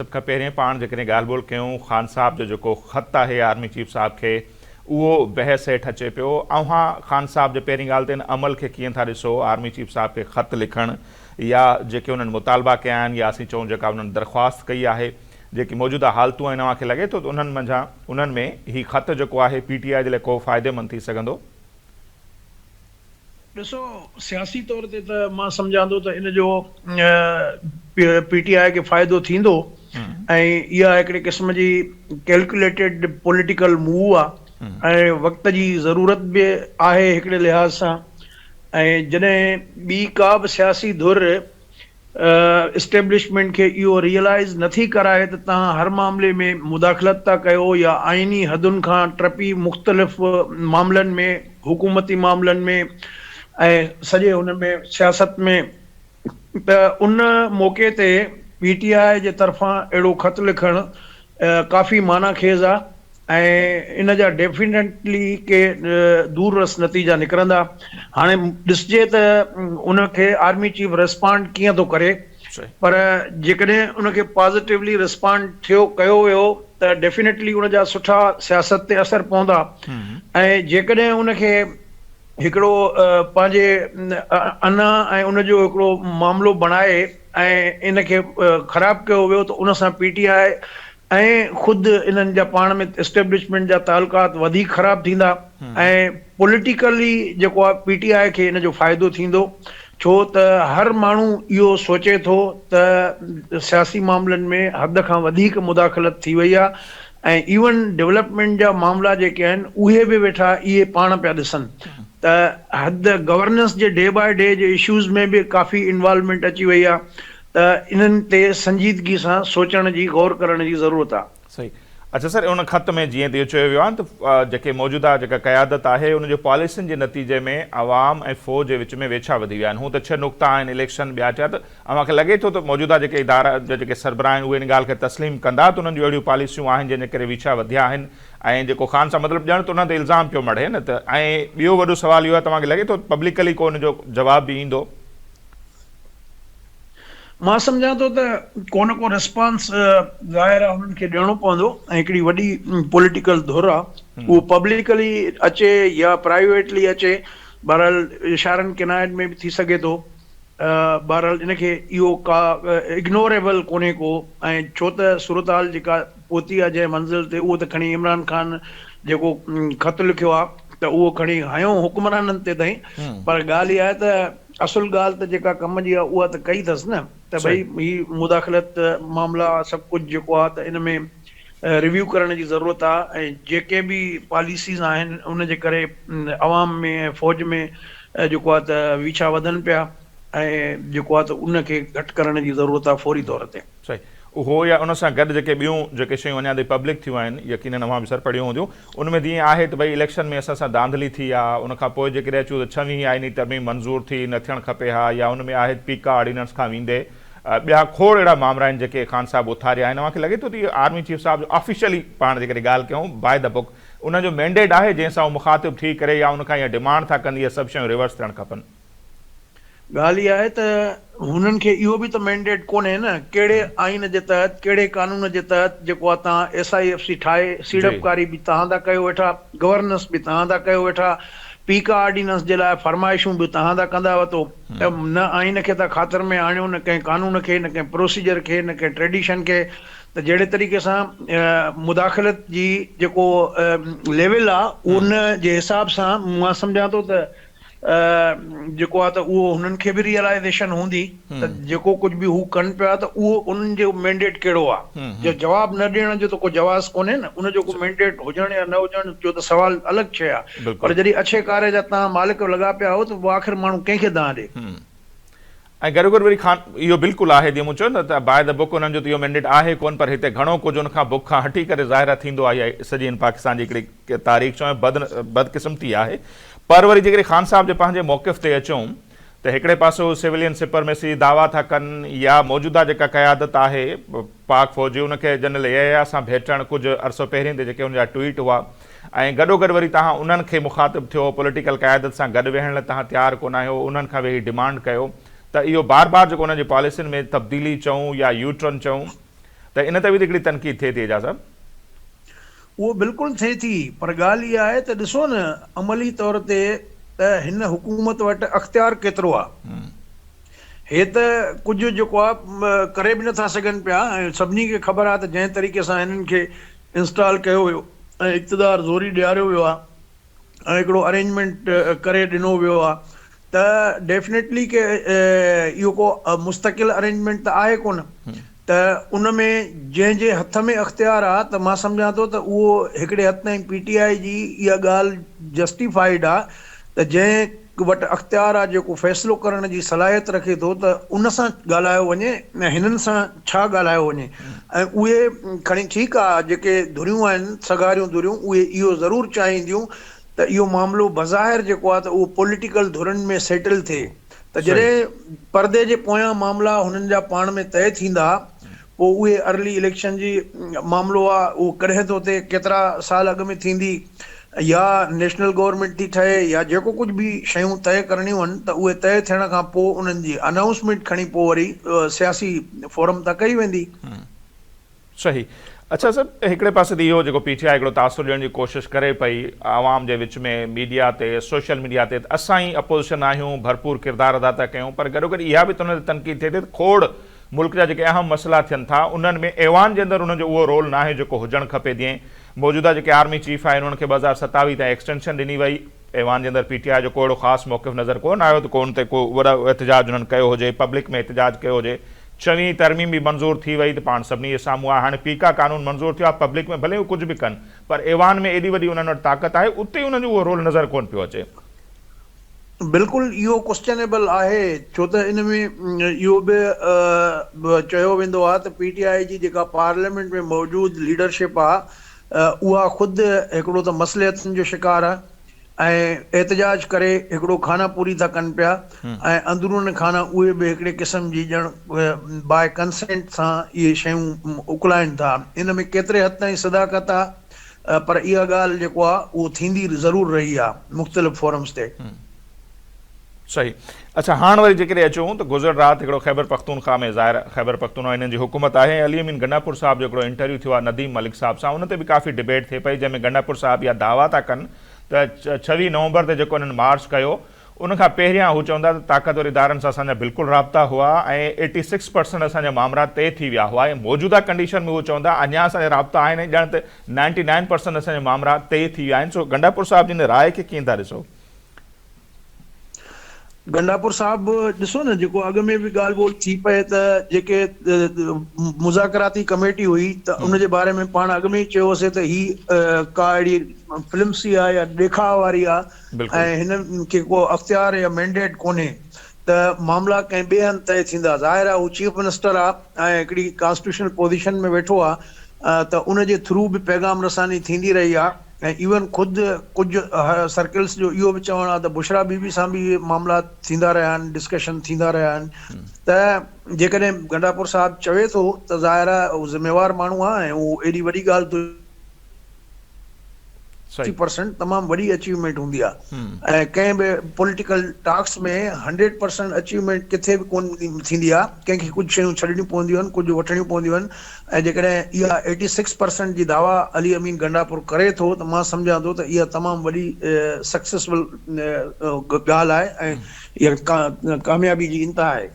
سڀ کان پهرين پاڻ جيڪڏهن ڳالهه ٻولهه ڪيون خان صاحب جو جيڪو خط آهي آرمي چيف صاحب کي اهو بحث هيٺ اچي پيو. اوهان خان صاحب جي پهرين ڳالهه تي ان عمل کي ڪيئن ٿا ڏسو آرمي چيف صاحب کي خط لکڻ يا جيڪي انهن مطالبا ڪيا آهن يا اسين چئون جيڪا انهن درخواست ڪئي آهي جيڪي موجوده حالتون آهن اوهان کي لڳي ٿو ته انهن منجهان انهن ۾ هي خط جيڪو آهي پي ٽي آء جي لاء ڪو فائديمند ٿي سگهندو؟ ڏسو سياسي طور تي ته مان سمجهان ٿو ته ان جو پي ٽي آء کي فائدو ٿيندو ۽ اها هڪڙي قسم جي ڪيلڪيوليٽيڊ پوليٽيڪل موو آهي ۽ وقت جي ضرورت به آهي هڪڙي لحاظ سان ۽ جڏهن ٻي ڪا به سياسي ڌر اسٽيبلشمينٽ کي اهو ريئلائيز نٿي ڪرائي ته توهان هر معاملي ۾ مداخلت ٿا ڪيو يا آئيني حدن کان ٽپي مختلف معاملن ۾ حڪومتي معاملن ۾ ۽ سڄي ان ۾ سياست ۾ ته ان موقعي تي پي ٽي آء جي طرفان اهڙو خط لکڻ ڪافي معنيٰ خيز آ. ۽ ان جا ڊيفينيٽلي ڪي دور رس نتيجا نڪرندا. هاڻي ڏسجي ته ان کي آرمي چيف ريسپانڊ ڪيئن ٿو ڪري پر جيڪڏهن ان کي پازيٽولي ريسپانڊ ٿيو ڪيو ويو ته ڊيفينيٽلي ان جا سٺا سياست تي اثر پوندا ۽ جيڪڏهن ان کي هڪڙو پنهنجي انا ۽ ان جو هڪڙو معاملو بڻائي ۽ ان کي خراب ڪيو ويو ته ان سان پي ٽي آء ۽ خود انهن جا پاڻ ۾ اسٽيبلشمينٽ جا تعلقات وڌيڪ خراب ٿيندا ۽ پوليٽيڪلي جيڪو آهي پي ٽي آء کي ان جو فائدو ٿيندو ڇو ته هر ماڻهو اهو سوچي ٿو ته سياسي معاملن ۾ حد کان وڌيڪ مداخلت ٿي وئي آهي ۽ ايون ڊولپمينٽ جا معاملا جيڪي آهن اهي به ويٺا اهي پاڻ پيا ڏسن ته حد گورننس جي ڊي باء ڊي جي اشوز ۾ به ڪافي انوالومينٽ اچي وئي آهي ته انهن تي سنجيدگي سان سوچڻ جي غور ڪرڻ جي ضرورت آ. صحيح. اڇا سر ان خط ۾ جيئن ته اهو چيو ويو آهي ته جيڪي موجوده جيڪا قيادت آهي ان جي پاليسين جي نتيجي ۾ عوام ۽ فوج جي وچ ۾ ويڇا وڌي ويا آهن هون ته ڇهه نقطا آهن اليڪشن ٻيا ٽيا ته اوهان کي لڳي ٿو ته موجوده جيڪي ادارا جا جيڪي سربراهه آهن اهي ان ڳالهه کي تسليم ڪندا ته انهن جون اهڙيون پاليسيون آهن جنهن جي ڪري ويڇا وڌيا آهن ۽ جيڪو خان صاحب مطلب ڄڻ ته انهن تي الزام پيو مڙهي نه ته ۽ ٻيو وڏو سوال اهو آهي توهان کي لڳي ٿو پبلڪلي ڪو ان جو جواب به ايندو؟ مان سمجهان ٿو ته ڪو نه ڪو ريسپانس ظاهر آهي انهن کي ڏيڻو پوندو ۽ هڪڙي وڏي پوليٽيڪل ڌر آهي اهو پبلڪلي اچي يا پرائيويٽلي اچي بهرحال اشارن ڪناين ۾ به ٿي سگهي ٿو بهرحال ان کي اهو ڪا اگنوريبل ڪونهي ڪو ۽ ڇو ته صورتحال جيڪا پهتي آهي جنهن منزل تي اهو ته کڻي عمران خان جيڪو خط لکيو آهي ته اهو کڻي هنيو حڪمرانن تي تائين پر ڳالهه اها آهي ته اصل ڳالهه ته جيڪا ڪم جي آ اها ته ڪئي اٿس نه ته ڀئي هي مداخلت معاملا سڀ ڪجهه جيڪو آ ته ان ۾ ريويو ڪرڻ جي ضرورت آ ۽ جيڪي به پاليسيز آهن ان جي ڪري عوام ۾ ۽ فوج ۾ جيڪو آ ته ويڇا وڌن پيا ۽ جيڪو آ ته ان کي گهٽ ڪرڻ جي ضرورت آ فوري طور تي. صحيح اهو يا ان سان گڏ جيڪي ٻيون جيڪي شيون اڃا تائين پبلڪ ٿيون آهن يقينن اوهان به سر پڙهيون هونديون ان ۾ جيئن آهي ته ڀئي اليڪشن ۾ اسان سان ڌانڌلي ٿي آ ان کان پوء جيڪڏهن اچون ته ڇويهين آئيني ترميم منظور ٿي نه ٿيڻ کپي ها يا ان ۾ آهي ته پيڪا آرڊيننس کان ويندي ٻيا کوڙ اهڙا مامرا آهن جيڪي خان صاحب اٿاريا آهن اوهان کي لڳي ٿو ته اهو آرمي چيف صاحب جو آفيشلي پاڻ جيڪڏهن ڳالهه ڪيون باء the book ان جو مينڊيٽ آهي جنهن سان هو مخاطب ٿي ڪري يا ان کان اها ڊمانڊ ٿا ڪن اهي سڀ شيون ريورس ٿيڻ کپن. ڳالهه اها آهي ته هنن کي اهو به ته مينڊيٽ ڪونهي نه ڪهڙي آئين جي تحت ڪهڙي قانون جي تحت جيڪو آهي توهان ايس I F C ٺاهي سيڙپڪاري به توهان ٿا ڪيو ويٺا گورننس به توهان ٿا ڪيو ويٺا پيڪا آرڊيننس جي لاء فرمائشون به توهان ٿا ڪندا وتو ته نه آئين کي ٿا خاطر ۾ آڻيو نه ڪنهن قانون کي نه ڪنهن پروسيجر کي نه ڪنهن ٽريڊيشن کي ته جهڙي طريقي سان مداخلت جي جيڪو ليول آهي ان جي حساب سان مان سمجهان ٿو ته جيڪو آهي ته اهو هنن کي به ريئلائيزيشن هوندي ته جيڪو ڪجهه به هو ڪن پيا ته اهو انهن جو مينڊيٽ ڪهڙو آهي جو جواب نه ڏيڻ جو ته ڪو جواز ڪونهي نه ان جو ڪو مينڊيٽ هجڻ يا نه هجڻ جو ته سوال الڳ شيء آهي پر جڏهن اڇي ڪاري جا توهان مالڪ لڳا پيا آهيو ته پوء آخر ماڻهو ڪنهن کي دانهن ڏي. ۽ گڏوگڏ وري خان اهو بلڪل آهي جيئن مون چيو نه ته باء the book انهن جو ته اهو مينڊيٽ آهي ڪونه پر هتي گهڻو ڪجهه ان کان بڪ کان هٽي ڪري ظاهر آهي ٿيندو آهي اها سڄي هن پاڪستان جي هڪڙي تاريخ چئون ۽ بد بدقسمتي آهي پر وري جيڪڏهن خان صاحب جي پنهنجي موقف تي اچون ته هڪڙي پاسي هو سويلين سپرميسي جي دعويٰ ٿا ڪن يا موجوده جيڪا قيادت آهي پاڪ فوج جي ان کي جنرل يحيٰ سان ڀيٽڻ ڪجهه عرصو پهرين تي جيڪي ان جا ٽوئيٽ هئا ۽ گڏوگڏ وري توهان انهن کي مخاطب ٿيو، پوليٽيڪل قيادت سان گڏ ويهڻ لاء توهان تيار ڪونه آهيو، انهن کان ويهي ڊمانڊ ڪيو ته اهو بار بار جيڪو انهن جي پاليسين ۾ تبديلي چئون يا يو ٽرن چئون ته ان تي به ته هڪڙي تنقيد ٿئي ٿي اعجاز صاحب. اهو بلڪل ٿئي ٿي پر ڳالهه اها آهي ته ڏسو نه عملي طور تي ته هن حڪومت وٽ اختيار ڪيترو آهي. هي ته ڪجهه جيڪو آهي ڪري به نٿا سگهن پيا ۽ سڀني کي خبر آهي ته جنهن طريقي سان هنن کي انسٽال ڪيو ويو ۽ اقتدار زوري ڏياريو ويو آهي ۽ هڪڙو ارينجمينٽ ڪري ڏنو ويو آهي ته ڊيفنيٽلي ڪي اهو ڪو مستقل ارينجمينٽ ته آهي ڪونه ته ان ۾ جنهن جي هٿ ۾ اختيار آ ته مان سمجهان ٿو ته اهو هڪڙي حد تائين پي ٽي آء جي اها ڳالهه جسٽيفائيڊ آ ته جنهن وٽ اختيار آ جيڪو فيصلو ڪرڻ جي صلاحيت رکي ٿو ته ان سان ڳالهايو وڃي ۽ هنن سان ڇا ڳالهايو وڃي ۽ اهي کڻي ٺيڪ آ جيڪي ڌريون آهن سگهاريون ڌريون اهي اهو ضرور چاهينديون ته اهو معاملو بظاهر جيڪو آهي ته اهو پوليٽيڪل ڌرين ۾ سيٽل ٿئي ته جڏهن پردي جي پويان معاملا هنن جا پاڻ ۾ طئي ٿيندا پوء اهي ارلي اليڪشن جي معاملو آهي اهو ڪڏهن ٿو ٿئي ڪيترا سال اڳ ۾ ٿيندي يا نيشنل گورنمينٽ ٿي ٺهي يا جيڪو ڪجهه به شيون طئي ڪرڻيون آهن ته اهي طئي ٿيڻ کان پوء انهن جي انائونسمينٽ کڻي پوء وري سياسي فورم تان ڪئي ويندي. صحيح اڇا سر هڪڙي پاسي تي اهو جيڪو پي ٽي آء هڪڙو تاثر ڏيڻ جي ڪوشش ڪري پئي عوام جي وچ ۾ ميڊيا تي سوشل ميڊيا تي ته اسان ئي اپوزيشن آهيون ڀرپور ڪردار ادا ٿا ڪيون پر گڏوگڏ اها به ته ان تي تنقيد ٿئي ٿي ته کوڙ ملڪ جا جيڪي اهم مسئلا ٿين ٿا انهن ۾ ايوان جي اندر انهن جو اهو رول ناهي جيڪو هجڻ کپي جيئن موجوده جيڪي آرمي چيف آهن انهن کي 2027 تائين ايڪسٽينشن ڏني وئي ايوان جي اندر پي ٽي آء جو ڪو اهڙو خاص موقف نظر ڪو نه آيو ته ڪو ان تي ڪو وڏو احتجاج انهن ڪيو هجي پبلڪ ۾ احتجاج ڪيو هجي چوين ترميم به منظور ٿي وئي ته پاڻ سڀني جي سامهون آهي، هاڻي پيڪا قانون منظور ٿيو آهي، پبلڪ ۾ ڀلي هو ڪجهه به ڪن پر ايوان ۾ ايڏي وڏي انهن وٽ طاقت آهي اتي انهن جو اهو رول نظر ڪونه پيو اچي. بلڪل اهو ڪوسچنيبل آهي ڇو ته ان ۾ اهو به چيو ويندو آهي ته پي ٽي آء جي جيڪا پارليامينٽ ۾ موجود ليڊرشپ آهي اها خود هڪڙو ته مصلحتن جو شڪار آهي ۽ احتجاج ڪري هڪڙو خانه پوري ٿا ڪن پيا ۽ اندرون خانه اهي به هڪڙي قسم جي ڄڻ باء ڪنسينٽ سان اهي شيون اڪلائن ٿا ان ۾ ڪيتري حد تائين صداقت آ پر اها ڳالهه جيڪو آ اهو ٿيندي ضرور رهي آ مختلف فورمز تي. صحيح اڇا هاڻ وري جيڪڏهن اچون ته گذريل رات هڪڙو خيبر پختونخوا ۾ ظاهر خيبر پختونخوا انهن جي حڪومت آهي ۽ علي امين گنڊاپور صاحب جو هڪڙو انٽرويو ٿيو آهي نديم ملڪ صاحب سان ان تي به ڪافي ڊبيٽ ٿئي پئي جنهن ۾ گنڊاپور صاحب اها دعويٰ ٿا ڪن ته ڇويهه نومبر تي جيڪو انهن مارچ ڪيو ان کان پهريان هو چوندا ته طاقتور ادارن سان اسان جا بلڪل رابطا هئا ۽ ايٽي سڪس پرسنٽ اسان جا مامرا طئي ٿي ويا هئا ۽ موجوده ڪنڊيشن ۾ هو چوندا اڃا اسان جا رابطا آهن ۽ ڄڻ ته نائنٽي نائن پرسنٽ اسان جا مامرا طئي ٿي ويا آهن سو گنڊاپور صاحب جي ان راء کي ڪيئن ٿا ڏسو؟ گنڊاپور صاحب ڏسو نه جيڪو اڳ ۾ به ڳالهه ٻولهه ٿي پئي ته جيڪي مذاڪراتي ڪميٽي هئي ته ان جي باري ۾ پاڻ اڳ ۾ ئي چيو هوسي ته هي ڪا اهڙي فلمسي آهي يا ڏيکاء واري آهي ۽ هن کي ڪو اختيار يا مينڊيٽ ڪونهي ته معاملا ڪنهن ٻئي هنڌ طئي ٿيندا ظاهر آهي هو چيف منسٽر آهي ۽ هڪڙي ڪانسٽيٽيوشنل پوزيشن ۾ ويٺو آهي ته ان جي ٿرو به پيغام رساني ٿيندي رهي آهي. ۽ ايون خود ڪجهه سرڪلز جو اهو به چوڻ آهي ته بشريٰ بي بي سان به اهي معاملا ٿيندا رهيا آهن، ڊسڪشن ٿيندا رهيا آهن ته جيڪڏهن گنڊاپور صاحب چوي ٿو ته ظاهر آهي هو ذميوار ماڻهو آهي ۽ هو ايڏي وڏي ڳالهه ٿو سڪسٽي پرسنٽ تمام وڏي اچيومينٽ هوندي آهي ۽ ڪنهن به political talks ۾ hundred percent achievement ڪٿي به ڪونه ٿيندي آهي، ڪنهن کي ڪجهه شيون ڇڏڻيون پونديون آهن، ڪجهه وٺڻيون پونديون آهن. ۽ جيڪڏهن اها ايٽي سڪس پرسنٽ جي دعويٰ علي امين گنڊاپور ڪري ٿو ته مان سمجهان ٿو ته اها تمام وڏي سڪسيسفل ڳالهه آهي ۽ اها ڪاميابي جي انتها آهي.